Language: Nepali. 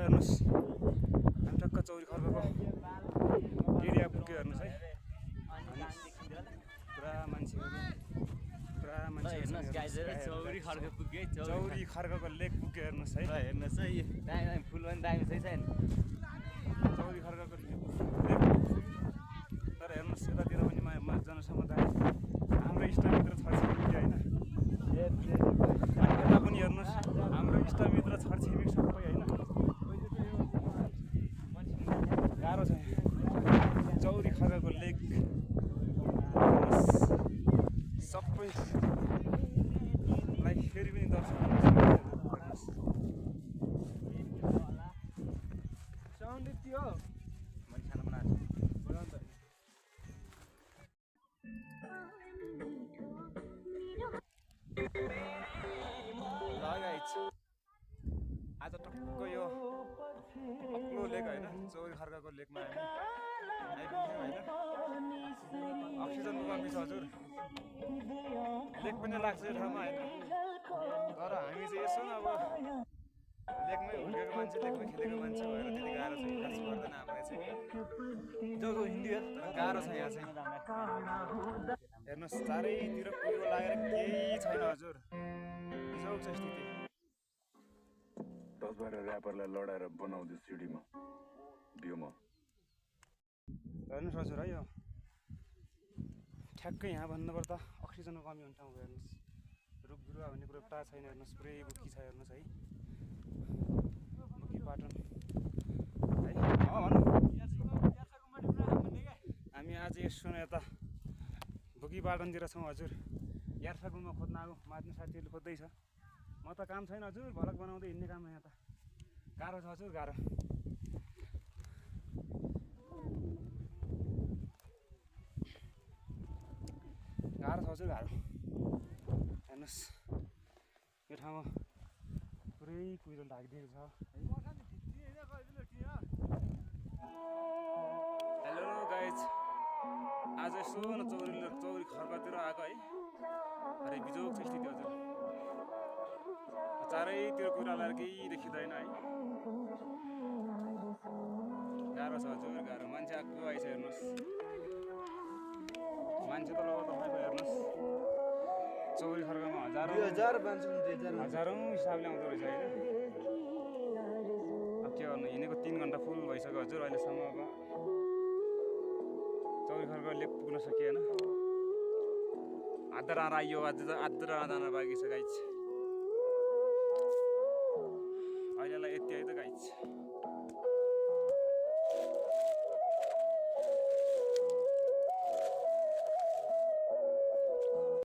हेर्नुहोस् हामी टक्क चौरी खर्कको एरिया पुग्यो हेर्नुहोस् है पुरा मान्छेहरू चौरी खर्क पुग्यो चौरी खर्कको लेक पुग्यो हेर्नुहोस् है हेर्नुहोस् है दामी फुल पनि दामी छ छैन चौरी खर्कको लेक तर हेर्नुहोस् यतातिर पनि जनसमुदाय हाम्रो इष्टमित्र छरछिमेकी होइन अनि यता पनि हेर्नुहोस् हाम्रो इष्टमित्र छरछिमेकी सबै होइन गाह्रो छ चौरी खर्कको लेक सबैलाई फेरि पनि दर्शन गर्नुहोस् साउन्ड त्यो मैले खाना बनाएको आज टक्क यो अग्लो लेक होइन चौरी खर्कको लेकमा हामी आइपुग्यौँ होइन अक्सिजनको कमी छ हजुर लेक पनि लाग्छ यो ठाउँमा होइन तर हामी चाहिँ यसो न अब लेकमै हुर्केको मान्छे लेकमै खेलेको मान्छे भएर त्यति गाह्रो छ खास पर्दैन हामीलाई चाहिँ जो हिन्दी गाह्रो छ यहाँ चाहिँ हेर्नुहोस् चारैतिर कुरो लागेर केही छैन हजुर बिजोग छ स्थिति 10-12 ऱ्यापरलाई लडाएर बनाउँदै सिडीमा बिउमा हेर्नुहोस् हजुर है यो ठ्याक्कै यहाँ भन्नुपर्दा अक्सिजनको कमी हुने ठाउँ हो हेर्नुहोस् रुख बिरुवा भन्ने कुरो एउटा छैन हेर्नुहोस् पुरै बुकी छ हेर्नुहोस् है बुकी पाटन है भनौँ हामी आज यसो यता बुकी पाटनतिर छौँ हजुर यार्सा गुम्बा खोज्न आएको माझ्ने साथीहरूले खोज्दैछ म त काम छैन हजुर भलक बनाउँदै हिँड्ने काम यहाँ त गाह्रो छ हजुर गाह्रो गाह्रो छ हजुर गाह्रो हेर्नुहोस् यो ठाउँमा पुरै कुहिरो ढाकिदिएको छ हेलो गाइज आज यसो न चौरी खर्कतिर आएको है अरे बिजोग छ स्थिति हजुर चारैतिर कुरालाई केही देखिँदैन है गाह्रो छ हजुर गाह्रो मान्छे आएको आइछ हेर्नुहोस् मान्छे त लगभग तपाईँको हेर्नुहोस् चौरी खर्कमा हजारौँ हिसाबले आउँदो रहेछ होइन अब के गर्नु हिँडेको 3 घन्टा फुल भइसक्यो हजुर अहिलेसम्म अब चौरी खर्क लेक पुग्न सकिएन आधा रात आइयो आधा जान बाँकी छ गाइज अहिलेलाई यति है त गाइज